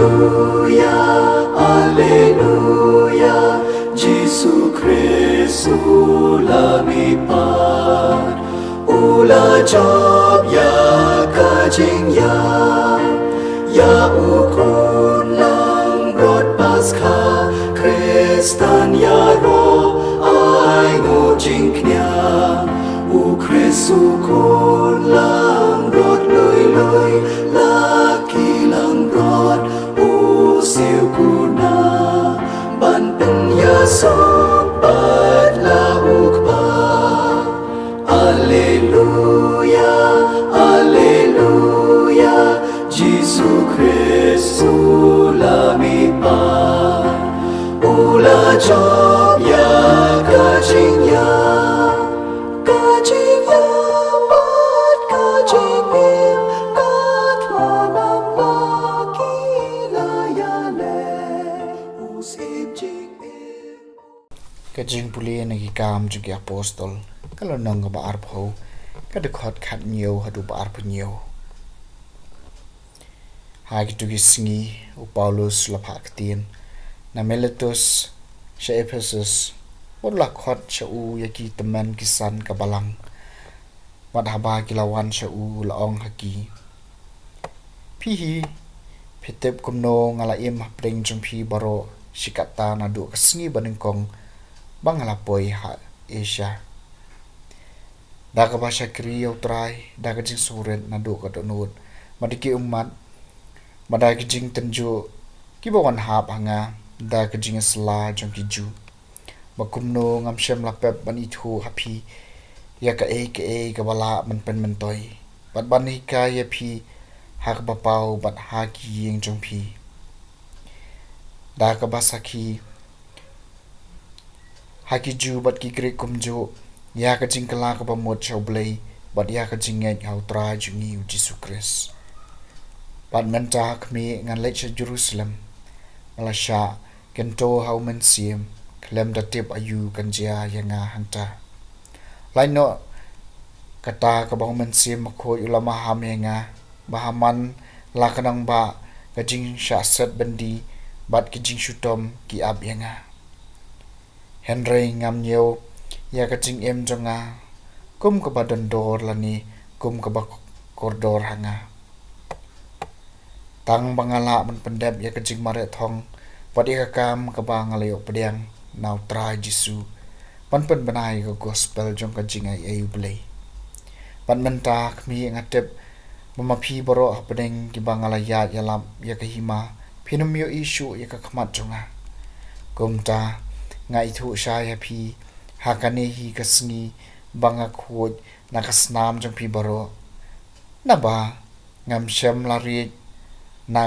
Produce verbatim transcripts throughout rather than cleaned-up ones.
Alleluia, Alleluia, Jisu Khrist u la mihpat, u la jop ïa ka jingïap, ïa u khun langbrot Paskha, Khristan ïaroh ai nguh jingkñia, u Khrist u khun langbrot lui lui, la ki langbrot u siew kuna, ban pynïasoh bad la u Kpa. Alleluia, Alleluia, Jisu Khrist u la mihpat, u la jop ïa ka jingïap, ka jingïap bad ka jingim, ka thngan bad ki la ïaleh, u syiem jingim. Ka jingpule na Ki Kam jong ki Apostol, ka lynnong kaba arphew, ka dkhot khathynñiew haduh ba arphew hynñiew. Ha kito ki sngi u Paulus la phah ktien na Miletus sha Ephesus, bad u la khot sha u ïa ki tymmen ki san ka balang. Bad haba ki la wan sha u, u la ong ha ki, phi hi phi tip kumno nga la im hapdeng jong phi baroh, shikatdei naduh ka sngi banyngkong ba nga la poi ha Asia. Da kaba shakri ïa u Trai da ka jingsngewrit naduh ka dohnud, bad da ki ummat, bad da ki jingtynjuh kiba wan hap ha nga da ka jingïasylla jong ki Jiw, ba kumno ngam shym la pep ban ithuh ha phi ïa kaei kaei kaba lah ban pynmyntoi bad ban hikai ïa phi ha kaba paw bad ha ki ïing jong phi. Da kaba sakhi ha ki Jiw bad ki Grik kumjuh ïa ka jingkylla kaba mut sha U Blei bad ïa ka jingngeit ha U Trai jong ngi U Jisu Khrist. Bad mynta ha khmih ngan leit sha Jerusalem, nga la shah kyntu ha U Mynsiem khlem da tip aïu kan jia ïa nga hangta. Lait noh kata kaba U Mynsiem Bakhuid u la maham ïa nga, ba ha man la ka nongbah ka jingshah set byndi bad ki jingshitom ki ap ïa nga. Hynrei ngam ñiew ïa ka jingim jong nga kum kaba don dor lane kum kaba kordor ha nga. Tang ba nga lah ban pyndep ïa ka jingmareh thong bad ïa ka kam kaba nga la ïoh pdiang na U Trai Jisu ban pynbna ïa ka gospel jong ka jingaiei U Blei. Bad mynta ha khmih nga tip ba ma phi baroh hapdeng kiba nga la ïaid ïalap ïa ka hima phin ym ïohi shuh ïa ka khmat jong nga. Kumta nga ithuh shai ha phi ha kane hi ka sngi ba nga khuid na ka snam jong phi baroh, naba ngam shym la riej na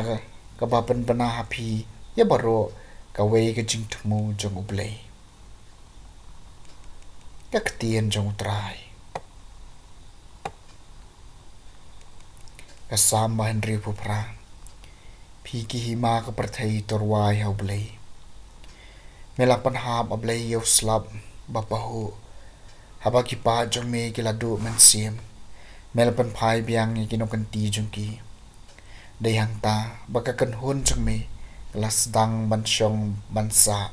kaba pynbna ha phi ïa baroh kawei ka jingthmu jong U Blei. Ka ktien jong U Trai. Ka Salm ba hynriewphew phra. Phi ki hima ka pyrthei, to rwai ha U Blei. Me la pynhap, A Blei, ïa u slap ba pahuh, haba ki paid jong me ki la duh mynsiem. Me la pynphai biang ïa ki nongkynti jong ki. Dei hangta ba ka kynhun jong me ka la sdang ban shong ban sah.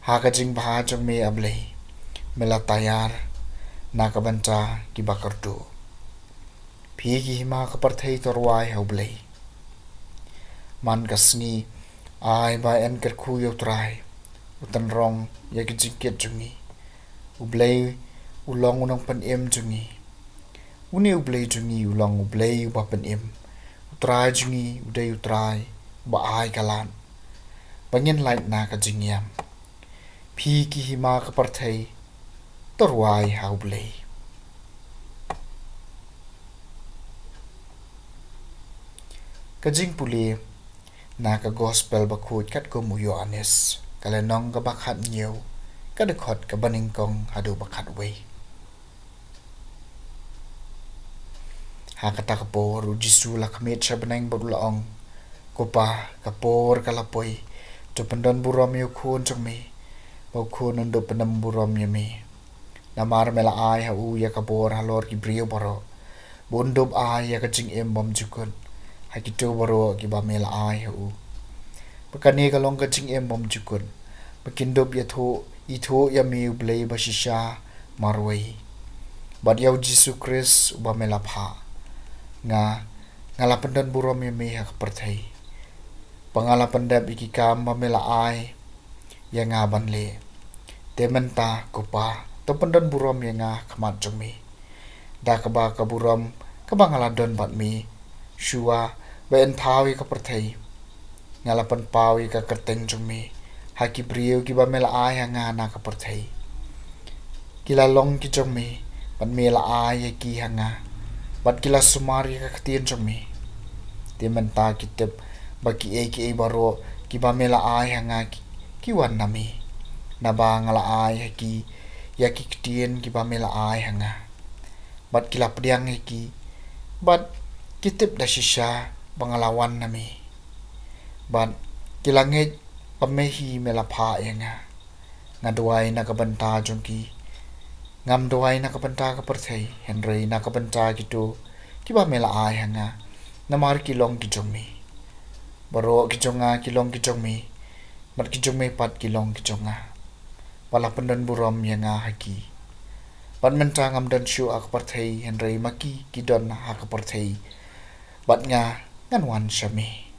Ha ka jingbha jong me, A Blei, me la taiar na ka bynta kiba kyrduh. Phi ki hima ka pyrthei, to rwai ha U Blei. Man ka sngi ai ba yn kyrkhu ïa U Trai, u tynrong ïa ki jingkit jong ngi. U Blei u long u nongpynim jong ngi. Une U Blei jong ngi u long U Blei uba pynim. U Trai jong ngi u dei U Trai uba ai ka lad ba ngin lait na ka jingïam. Phi ki hima ka pyrthei, to rwai ha U Blei. Ka jingpule na ka Gospel Bakhuid katkum u Ïoannis, ka lynnong kaba khathynñiew, ka dkhot kaba nyngkong haduh ba khatwei. Ha kata ka por U Jisu u la khmih sha bneng bad u la ong, Ko Pa, ka por ka la poi. To pyndon burom ïa u Khun jong me, ba u Khun un dup pyndon burom ïa me. Namar me la ai ha u ïa ka bor halor ki briew baroh, ba un dup ai ïa ka jingim bymjukut ha kito baroh kiba me la ai ha u. Ba kane ka long ka jingim bymjukut, ba kin dup ïathuh, ithuh ïa me U Blei ba shisha marwei. Bad ïa U Jisu Khrist uba me la phah. Nga, nga la pyndon burom ïa me ha ka pyrthei, ba nga la pyndep ïa ki kam ba me la ai ïa nga ban leh. Te mynta, ko Pa, to pyndon burom ïa nga ha khmat jong me, da kaba ka burom kaba nga la don bad me shuwa ba yn thaw ïa ka pyrthei. Nga la pynpaw ïa ka kyrteng jong me ha ki briew kiba me la ai ha nga na ka pyrthei. Ki la long ki jong me, bad me la ai ïa ki ha nga, bad ki la sumar ïa ka ktien jong me. Te mynta ki tip ba kiei kiei baroh kiba me la ai ha nga ki, ki wan na me, naba nga la ai ha ki ïa ki ktien kiba me la ai ha nga. Bad ki la pdiang ïa ki, bad ki tip da shisha ba nga la wan na me. Bad ki la ngeit ba me hi me la phah ïa nga. Nga duwai na ka bynta jong ki. Ngam duwai na ka bynta ka pyrthei, hynrei na ka bynta kito kiba me la ai ha nga, namar ki long ki jong me. Baroh ki jong nga ki long ki jong me, bad ki jong me pat ki long ki jong nga, ba la pyndon burom ïa nga ha ki. Bad mynta ngam don shuh ha ka pyrthei, hynrei ma ki ki don ha ka pyrthei, bad nga ngan wan sha me.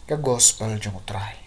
Ka Gospel jong U Trai.